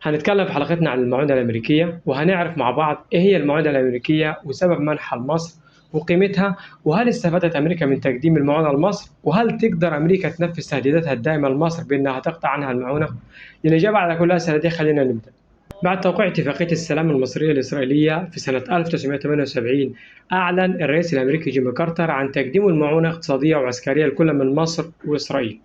هنتكلم في حلقتنا عن المعونة الأمريكية، وهنعرف مع بعض إيه هي المعونة الأمريكية وسبب منحها لمصر وقيمتها، وهل استفادت أمريكا من تقديم المعونة لمصر، وهل تقدر أمريكا تنفذ تهديداتها الدائمة لمصر بأنها تقطع عنها المعونة؟ للإجابة على كل الأسئلة دي خلينا نبدأ. بعد توقيع اتفاقية السلام المصرية الإسرائيلية في سنة 1978، أعلن الرئيس الأمريكي جيمي كارتر عن تقديم المعونة اقتصادية وعسكرية لكل من مصر وإسرائيل،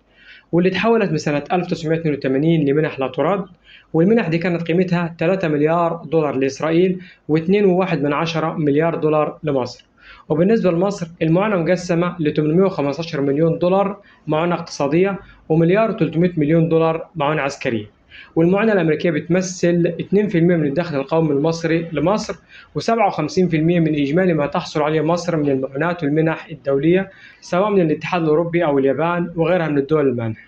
واللي تحولت من سنة 1982 لمنح لا تراد. والمنح دي كانت قيمتها 3 مليار دولار لإسرائيل و2.1 مليار دولار لمصر. وبالنسبة لمصر المعونة مقسمة ل 815 مليون دولار معونة اقتصادية ومليار و300 مليون دولار معونة عسكرية. والمعونة الأمريكية بتمثل 2% من الدخل القومي المصري لمصر، و57% من إجمالي ما تحصل عليه مصر من المعونات والمنح الدولية، سواء من الاتحاد الأوروبي أو اليابان وغيرها من الدول المانحة.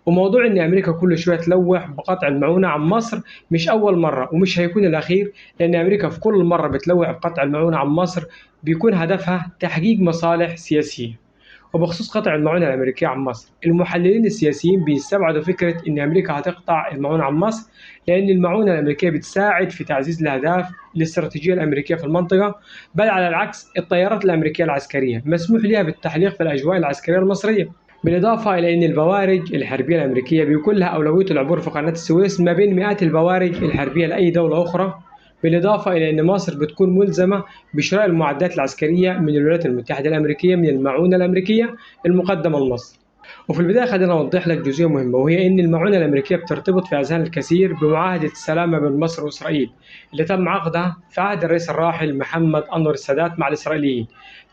وموضوع إن أمريكا كل شوية تلوح بقطع المعونة عن مصر مش أول مرة ومش هيكون الأخير، لأن أمريكا في كل مرة بتلوح بقطع المعونة عن مصر بيكون هدفها تحقيق مصالح سياسية. وبخصوص قطع المعونة الأمريكية عن مصر، المحللين السياسيين بيستبعدوا فكرة إن أمريكا هتقطع المعونة عن مصر، لأن المعونة الأمريكية بتساعد في تعزيز الأهداف الاستراتيجية الأمريكية في المنطقة، بل على العكس الطيارات الأمريكية العسكرية مسموح لها بالتحليق في الأجواء العسكرية المصرية. بالإضافة إلى أن البوارج الحربية الأمريكية بيكون لها أولوية العبور في قناة السويس ما بين مئات البوارج الحربية لأي دولة أخرى، بالإضافة إلى أن مصر بتكون ملزمة بشراء المعدات العسكرية من الولايات المتحدة الأمريكية من المعونة الأمريكية المقدمة لمصر. وفي البداية خلينا أوضح لك جزئية مهمة، وهي أن المعونة الأمريكية بترتبط في أذهان الكثير بمعاهدة السلام بين مصر وإسرائيل اللي تم عقدها في عهد الرئيس الراحل محمد أنور السادات مع الإسرائيليين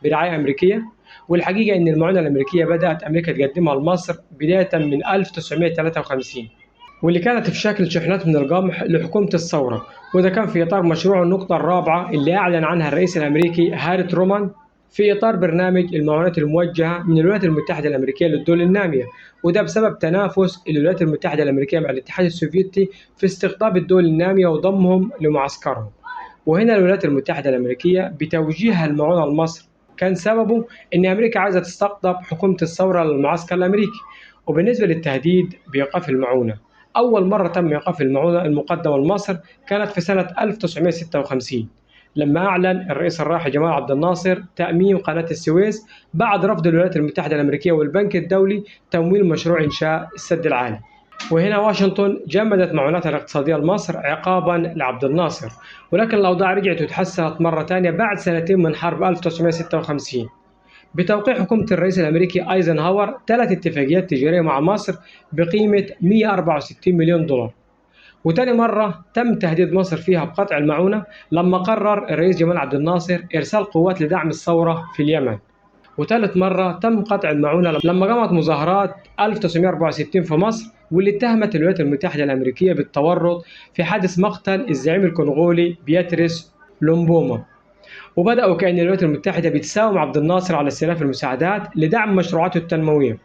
برعاية أمريكية. والحقيقة أن المعونة الأمريكية بدأت أمريكا تقدمها لمصر بداية من 1953، واللي كانت في شكل شحنات من القمح لحكومة الثورة، وده كان في إطار مشروع النقطة الرابعة اللي أعلن عنها الرئيس الأمريكي هاري ترومان في إطار برنامج المعونات الموجهة من الولايات المتحدة الأمريكية للدول النامية، وده بسبب تنافس الولايات المتحدة الأمريكية مع الاتحاد السوفيتي في استقطاب الدول النامية وضمهم لمعسكرهم. وهنا الولايات المتحدة الأمريكية بتوجيهها المعونة لمصر كان سببه إن أمريكا عايزة تستقطب حكومة الثورة للمعسكر الأمريكي. وبالنسبة للتهديد بإيقاف المعونة، أول مرة تم إيقاف المعونة المقدمة لمصر كانت في سنة 1956 لما أعلن الرئيس الراحل جمال عبد الناصر تأميم قناة السويس بعد رفض الولايات المتحدة الأمريكية والبنك الدولي تمويل مشروع إنشاء السد العالي. وهنا واشنطن جمدت معوناتها الاقتصادية لمصر عقابا لعبد الناصر، ولكن الأوضاع رجعت وتحسنت مرة تانية بعد سنتين من حرب 1956 بتوقيع حكومة الرئيس الأمريكي أيزنهاور 3 اتفاقيات تجارية مع مصر بقيمة 164 مليون دولار. وتاني مرة تم تهديد مصر فيها بقطع المعونة لما قرر الرئيس جمال عبد الناصر إرسال قوات لدعم الثورة في اليمن. وثالث مرة تم قطع المعونة لما قامت مظاهرات 1964 في مصر، واللي اتهمت الولايات المتحدة الأمريكية بالتورط في حادث مقتل الزعيم الكونغولي بياتريس لومبوما. وبدأوا كأن الولايات المتحدة بتساوم عبد الناصر على استئناف المساعدات لدعم مشروعاته التنموية،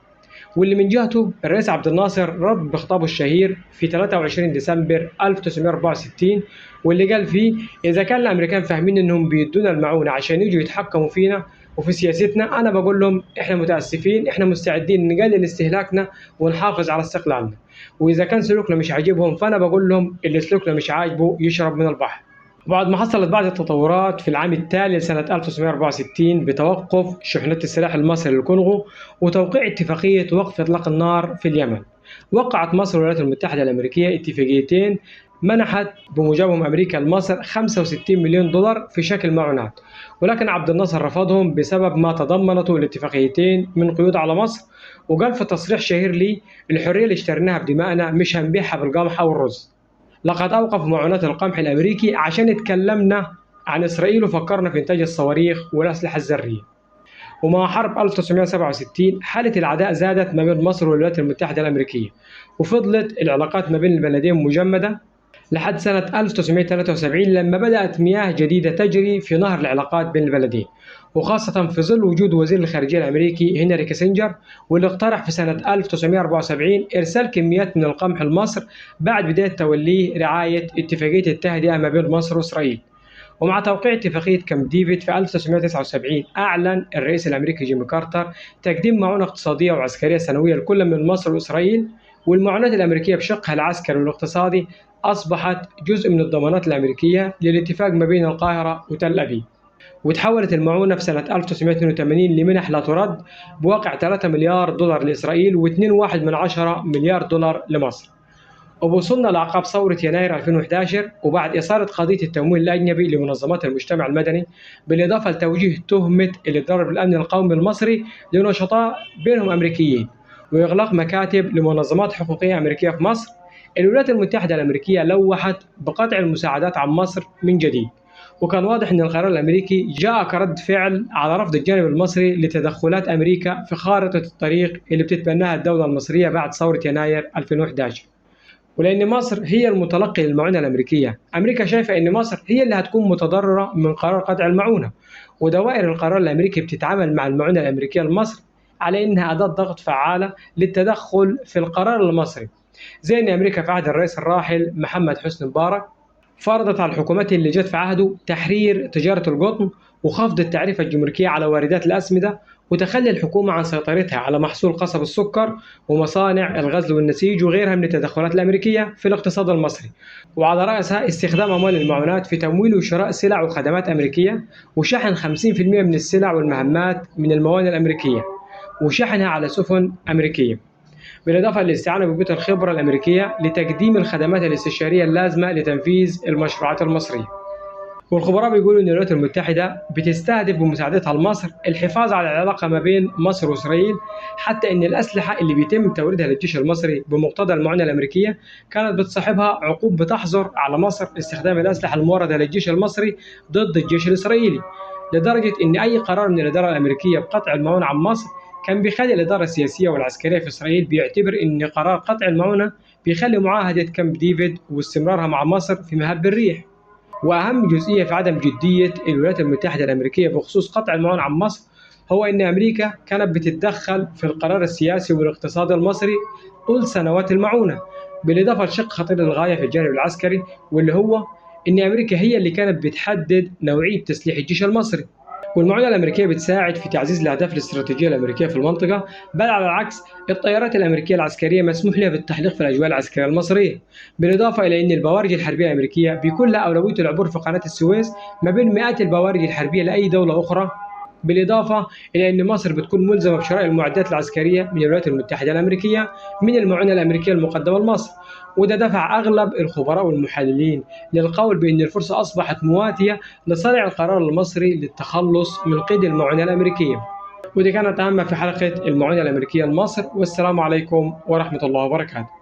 واللي من جهته الرئيس عبد الناصر رد بخطابه الشهير في 23 ديسمبر 1964، واللي قال فيه إذا كان الأمريكان فاهمين إنهم بيدونا المعونة عشان يجوا يتحكموا فينا وفي سياستنا، أنا بقول لهم إحنا متأسفين، إحنا مستعدين نقلل استهلاكنا ونحافظ على استقلالنا، وإذا كان سلوكنا مش عاجبهم فأنا بقول لهم اللي سلوكنا مش عاجبه يشرب من البحر. وبعد ما حصلت بعض التطورات في العام التالي لسنة 1964 بتوقف شحنات السلاح المصري للكونغو وتوقيع اتفاقية وقف إطلاق النار في اليمن، وقعت مصر والولايات المتحدة الأمريكية اتفاقيتين منحت بموجبهم أمريكا لمصر 65 مليون دولار في شكل معونات، ولكن عبد الناصر رفضهم بسبب ما تضمنته الاتفاقيتين من قيود على مصر، وقال في تصريح شهير لي الحرية اللي اشتريناها بدمائنا مش هنبيعها بالقمح أو الرز. لقد أوقف معونات القمح الأمريكي عشان اتكلمنا عن إسرائيل وفكرنا في إنتاج الصواريخ والأسلحة الذرية. ومع حرب 1967 حالة العداء زادت ما بين مصر والولايات المتحدة الأمريكية، وفضلت العلاقات ما بين البلدين مجمدة لحد سنة 1973 لما بدأت مياه جديدة تجري في نهر العلاقات بين البلدين، وخاصة في ظل وجود وزير الخارجية الأمريكي هنري كيسنجر، واللي اقترح في سنة 1974 إرسال كميات من القمح لمصر بعد بداية توليه رعاية اتفاقية التهدئة ما بين مصر وإسرائيل. ومع توقيع اتفاقية كامب ديفيد في 1979 أعلن الرئيس الأمريكي جيمي كارتر تقديم معونة اقتصادية وعسكرية سنوية لكل من مصر وإسرائيل، والمعونات الأمريكية بشقها العسكري والاقتصادي أصبحت جزء من الضمانات الأمريكية للاتفاق ما بين القاهرة وتل أبيب. وتحولت المعونة في سنة 1982 لمنح لا ترد بواقع 3 مليار دولار لإسرائيل و2.1 مليار دولار لمصر. وبوصلنا لأعقاب ثورة يناير 2011 وبعد إثارة قضية التمويل الأجنبي لمنظمات المجتمع المدني، بالإضافة لتوجيه تهمة الإضرار بالأمن القومي المصري لنشطاء بينهم أمريكيين، وإغلاق مكاتب لمنظمات حقوقية أمريكية في مصر، الولايات المتحدة الأمريكية لوحت بقطع المساعدات عن مصر من جديد. وكان واضح أن القرار الأمريكي جاء كرد فعل على رفض الجانب المصري لتدخلات أمريكا في خارطة الطريق اللي بتتبناها الدولة المصرية بعد ثورة يناير 2011. ولأن مصر هي المتلقي للمعونة الأمريكية، أمريكا شايفة أن مصر هي اللي هتكون متضررة من قرار قطع المعونة، ودوائر القرار الأمريكي بتتعامل مع المعونة الأمريكية لمصر على أنها أداة ضغط فعالة للتدخل في القرار المصري، زي أن أمريكا في عهد الرئيس الراحل محمد حسني مبارك فرضت على الحكومات اللي جت في عهده تحرير تجارة القطن وخفض التعرفة الجمركية على واردات الأسمدة، وتخلي الحكومة عن سيطرتها على محصول قصب السكر ومصانع الغزل والنسيج وغيرها من التدخلات الأمريكية في الاقتصاد المصري، وعلى رأسها استخدام أموال المعونات في تمويل وشراء سلع وخدمات أمريكية، وشحن 50% من السلع والمهمات من الموانئ الأمريكية، وشحنها على سفن أمريكية، بالإضافة للاستعانة ببيوت الخبرة الأمريكية لتقديم الخدمات الاستشارية اللازمة لتنفيذ المشروعات المصرية. والخبراء بيقولوا إن الولايات المتحدة بتستهدف بمساعدتها لمصر الحفاظ على العلاقة ما بين مصر وإسرائيل، حتى إن الأسلحة اللي بيتم توريدها للجيش المصري بمقتضى المعونة الأمريكية كانت بتصاحبها عقوب بتحظر على مصر استخدام الأسلحة الموردة للجيش المصري ضد الجيش الإسرائيلي، لدرجة إن أي قرار من الإدارة الأمريكية بقطع المعونة عن مصر كان بيخلي الإدارة السياسية والعسكرية في إسرائيل بيعتبر إن قرار قطع المعونة بيخلي معاهدة كامب ديفيد واستمرارها مع مصر في مهب الريح. وأهم جزئية في عدم جدية الولايات المتحدة الأمريكية بخصوص قطع المعونة عن مصر هو إن أمريكا كانت بتتدخل في القرار السياسي والاقتصادي المصري طول سنوات المعونة، بالإضافة لشق خطير للغاية في الجانب العسكري، واللي هو إن أمريكا هي اللي كانت بتحدد نوعية تسليح الجيش المصري. والمعونة الأمريكية بتساعد في تعزيز الأهداف الاستراتيجية الأمريكية في المنطقة، بل على العكس الطائرات الأمريكية العسكرية مسموح لها بالتحليق في الأجواء العسكرية المصرية، بالإضافة إلى أن البوارج الحربية الأمريكية بيكون لها أولوية العبور في قناة السويس ما بين مئات البوارج الحربية لأي دولة أخرى، بالإضافة إلى أن مصر بتكون ملزمة بشراء المعدات العسكرية من الولايات المتحدة الأمريكية من المعونة الأمريكية المقدمة لمصر. وده دفع أغلب الخبراء والمحللين للقول بأن الفرصة أصبحت مواتية لصانع القرار المصري للتخلص من قيد المعونة الأمريكية. ودي كانت أهم في حلقة المعونة الأمريكية لمصر، والسلام عليكم ورحمة الله وبركاته.